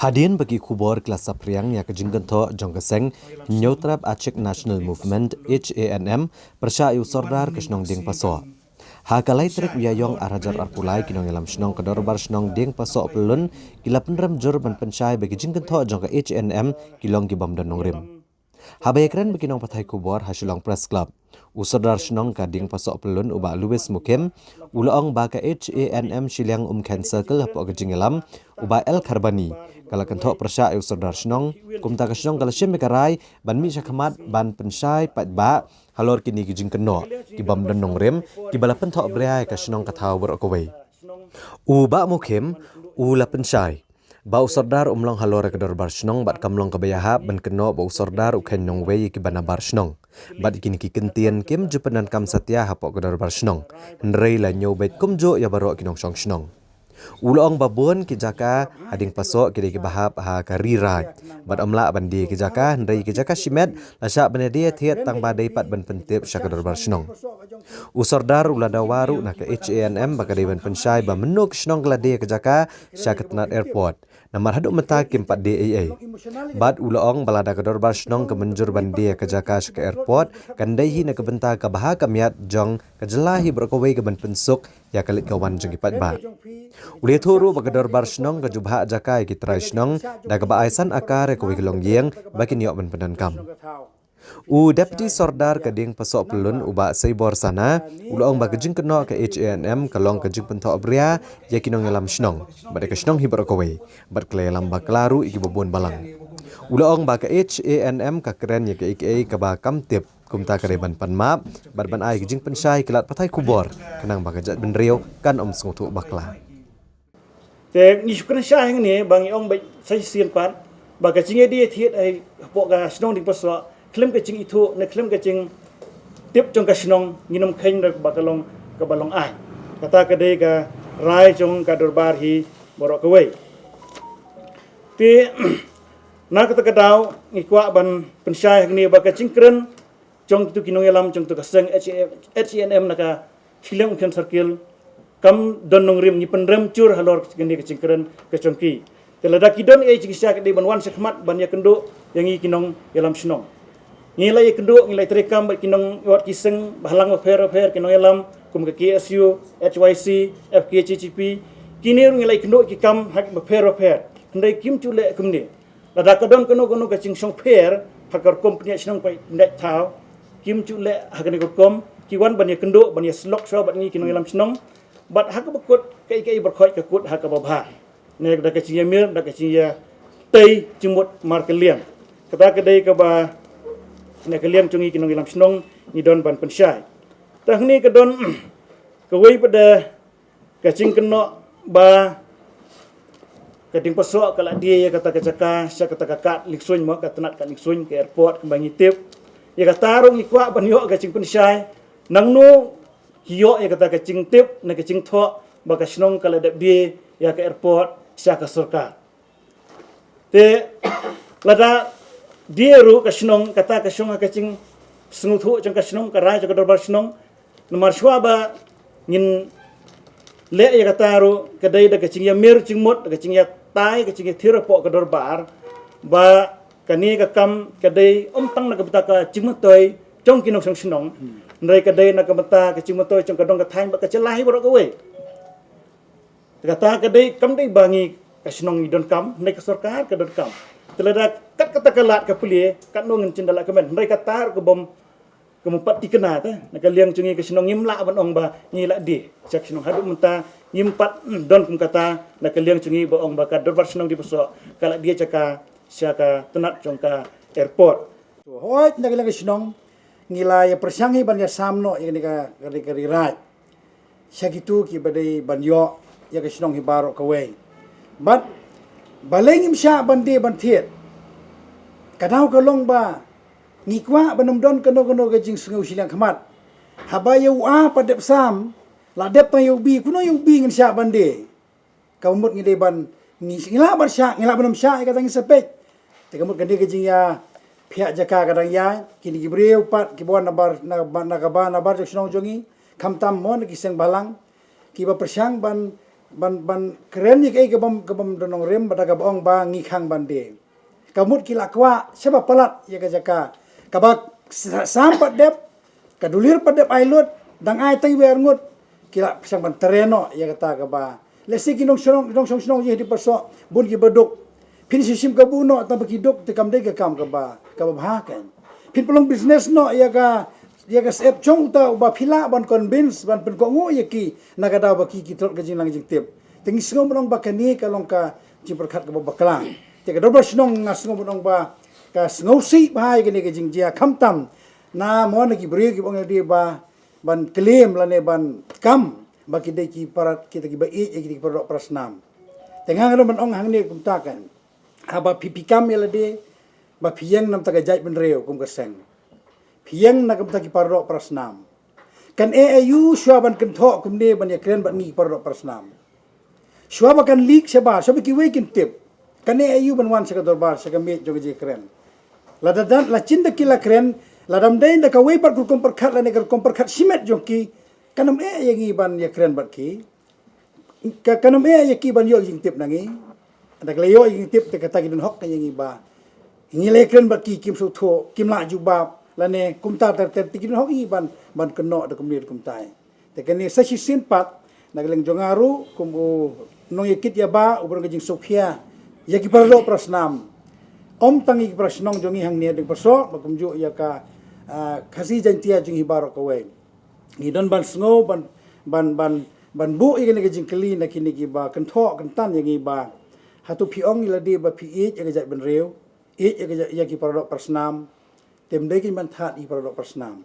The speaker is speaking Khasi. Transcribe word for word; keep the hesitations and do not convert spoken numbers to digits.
Hadien ba ki khubor ki la saphriang ïa ka jingkynthoh jong ka seng Hynñiewtrep Achik National Movement, H A N M, pyrshah ïa u Sordar ka shnong Diengpasoh. Ha ka lai tarik u Ïaïong ar hajar arphew lai, ki nongïalam shnong ka Dorbar Shnong Diengpasoh Pyllun ki la pynrem jur ban pynshai ba ki jingkynthoh jong ka H A N M ki long ki bym don nongrim. Haba ïakren bad ki nongpathai khubor ha Shillong Press Club, u Sordar Shnong ka Diengpasoh Pyllun u Bah Louis Mukhim u la ong ba ka H A N M Shilliang Umkhein Circle hapoh ka jingïalam u Bah L Kharbani ka la kynthoh pyrshah ïa u Sordar Shnong, kumta ka shnong ka la shim ïa ka rai ban mih shakhmat ban pynshai paidbah halor kine ki jingkynnoh ki bym don nongrim kiba la pynthohbria ïa ka shnong ka thaw baroh kawei. U Bah Mukhim u la pynshai ba u Sordar um long halor ka Dorbar Shnong bad kam long kaba ïahap ban kynnoh ba u Sordar u kheiñ nongwei ïa kiba nabar shnong. Bad kine ki kyntien kim ju pyndonkam satia hapoh ka Dorbar Shnong, hynrei la ñiew beit kumjuh ïa baroh ki nongshong shnong. U la ong ba bun ki jaka ha Diengpasoh ki dei kiba hap ha ka Ri Raij bad ym lah ban die ki jaka, hynrei ki jaka shimet la shah ban ïadie thied tang ba dei pat ban pyntip sha ka Dorbar Shnong. U Sordar u la dawa ruh na ka H A N M ba ka dei ban pynshai ba mynno ka shnong ka la die ka jaka sha ka tnat airport, namar haduh mynta kim pat die ei ei. Bad u la ong ba lada ka Dorbar Shnong ka mynjur ban die ka jaka sha ka airport, kan dei hi na ka bynta ka bha ka miat jong ka jylla hi baroh kawei ka ban pynsuk ïa ka leit ka wan jong ki paidbah. U la ïathuh ruh ba ka Dorbar Shnong ka ju bhah jaka ïa ki trai shnong da kaba ai san akar ïa kawei ka longïing ba kin ïoh ban pyndonkam. U Deputy Sordar ka Diengpasoh Pyllun u Bah Seibor Sana u la ong ba ka jingkynnoh ka H A N M ka long ka jingpynthohbria ïa ki nongïalam shnong bad ïa ka shnong hi baroh kawei, bad ka la ïalam bakla ruh ïa kiba bun balang. U la ong ba ka H A N M ka kren ïa kaei kaei kaba kam tip, kumta ka dei ban pan map bad ban ai ka jingpynshai ïa ki lad pathai khubor khnang ba ka jaitbynriew kan ym sngewthuh bakla. Te ngi shu kren shai hangne ba ngi ong beit sa shisien pat ba ka jingïadie thied hapoh ka shnong Diengpasoh khlem ka jingithuh ne khlem ka jingtip jong ka shnong ngin ym kheiñ ruh ba ka long kaba long aiñ. Kata ka dei ka rai jong ka dorbar hi baroh kawei. Te na kata ka daw ngi kwah ban pynshai hangne ba ka jingkren jong kitu ki nongïalam jong tu ka seng H A N M na ka Shilliang Umkhein Circle kam don nongrim, ngi pynrem jur halor kane ka jingkren ka jong ki. Te lada ki don ei jingshisha ka dei ban wan shakhmat ban ïakynduh ïa ngi ki nongïalam shnong. Ngi la ïakynduh, ngi la treikam bad ki nong, wat ki seng bhalang bapher bapher, ki nongïalam kum ka K S U, H Y C, F K J G P. Kine ruh ngi la ïakynduh ki kam ha bapher bapher, hynrei kim ju leh kumne. Lada ka don kano kano ka jingshongpher ha ka rukom pynïaid shnong pynïaid thaw, kim ju leh ha kane ka rukom, ki wan ban ïakynduh, ban ïasyllok shuwa bad ngi ki nongïalam shnong. Bad ha kaba kut, kaei kaei baroh ka kut ha kaba bha. Ne da ka jingïamir, da ka jingïatei jingmut markylliang. Kata ka dei kaba na ka liang jong ngi ki nongïalam shnong ngi don ban pynshai. Te hangne ka don kawei pat de ka jingkynnoh ba ka Diengpasoh ka la die ïa kata ka jaka sha kata ka kad Liengsuiñ mo, ka tnat kad Liengsuiñ, ka airport kumba ngi tip. Ïa kata ruh ngi kwah ban ïoh ka jingpynshai, nangno ki ïoh ïa kata ka jingtip ne ka jingthoh ba ka shnong ka la dep die ïa ka airport sha ka sorkar. Te lada die ruh ka shnong, kata ka shong ha ka jingsngewthuh jong ka shnong, ka rai jong ka dorbar shnong. Namar shuwa ba ngin leh ïa kata ruh ka dei da ka jingïamir jingmut, da ka jingïatai, ka jingïathir hapoh ka dorbar ba kane ka kam ka dei ym tang na ka bynta ka jingmyntoi jong ki nongshong shnong, hynrei ka dei na ka bynta ka jingmyntoi jong ka dong ka thaiñ bad ka jylla hi baroh kawei. Te kata ka dei, kam dei ba ngi ka shnong ngi donkam, hynrei ka sorkar ka donkam. Te lada kat kata ka lad ka plie, katno ngin chynda lah kmen, hynrei kata ruh ka bym, ka bym pat thikna te na ka liang jong ngi ka shnong, ngim lah ban ong ba ngi la die sha ka shnong. Haduh mynta ngim pat, mm, don kum kata na ka liang jong ngi ba ong ba ka dorbar shnong Diengpasoh ka la die sha ka, sha ka tnat jong ka airport. Hooid, na ka liang ka shnong ngi la ïa pyrshang hi ban ïasam noh ïa kane ka, kane ka Ri Raij sha kitu kiba dei ban ïoh ïa ka shnong hi baroh kawei. Bad balei ngim shah ban die ban thied? Ka daw ka long ba ngi kwah ban ym don kano kano ka jingsngew shiliang khmat. Haba ïa u A pat dep sam, la dep tang ïa u B, kumno ïa u B ngin shah ban die? Ka mut ngi dei ban, ngi, ngi lah ban shah, ngi lah ban ym shah ïa kata, ngi sa peit. Te ka mut kane ka jingïaphiah jaka ka dang ïaid, kine ki briew pat kiba wan nabar, na, na kaba nabar jong shnong jong ngi, khamtam mo na ki seng bhalang kiba pyrshang ban ban ban kren ïa kaei ka bym ka bym don nongrim, bad da kaba ong ba ngi khang ban die. Ka mut ki la kwah shaba palat ïa ka jaka kaba sa- sam pat dep, ka dulir pat dep ai lut, dang ai tang wer ngut, ki la shang ban trei noh ïa kata kaba. Lehse ki nongshong nongshong shnong ïa di paso bun kiba duk. Phin shim shim kabu noh tang ba ki duk te kam dei ka kam kaba kaba bha kan. Phin pynlong business noh ïa ka ïa ka sep chong ta uba phi lah ban convince ban pynkohnguh ïa ki na ka daw ba ki ki trot ka jinglang jingtip. Te ngi sngew ban ong ba kane ka long ka jingpyrkhat kaba bakla. Te ka dorbar shnong nga sngew ban ong ba ka sngewsih bha ïa kane ka jingjia khamtam na mo na ki briew kiba ong ïa lade ba ban claim lane ban kam ba ki dei ki para kita kiba ïeit ïa kita ki para doh para snam. Te nga nga don ban ong hangne kumta kan. Haba phi phi kam ïa lade ba phi ïeng na ka bynta ka jaitbynriew kum ka seng. Phi ïeng na ka bynta ki para doh para snam. Kan eh aïu shuwa ban kynthoh kumne ban ïakren bad ngi ki para doh para snam. Shuwa ba kan leak shabar, shuwa ba kiwei kin tip. Kan eh aïu ban wan sha ka dorbar, sha ka miej jong ka jingkren. Lada dan la chin da ki la kren, lada ym dei da kawei pat ka rukom pyrkhat lane ka rukom pyrkhat shimet jong ki, kan ym eh ïa ngi ban ïakren bad ki. Ka kan ym eh ïa ki ban ïoh jingtip na ngi. Da ka la ïoh jingtip te kata ki don hok ïa ngi ba ngi la ïakren bad ki kim sngewthuh, kim lah jubab lane kumta ter ter te ki don hok ïa ngi ban ban kynnoh da kumne da kumtai. Te kane sa shisien pat na ka liang jong nga ruh kum u nongïakit ïa ba u ba don ka jingsngewkhia ïa ki para doh para snam. Ym tang ïa ki para shnong jong ngi hangne ding paso ba kumjuh ïa ka ah, Khasi Jaintia jong ngi baroh kawei. Ngi don ban sngew ban ban ban ban buh ïa kane ka jingkylli na kine kiba kynthoh kyntan ïa ngi ba hato phi ong ïa lade ba phi ïeit ïa ka jaitbynriew, ïeit ïa ka jait- ïa ki para doh para snam. Te ym dei kin ban thad ïa ki para doh para snam.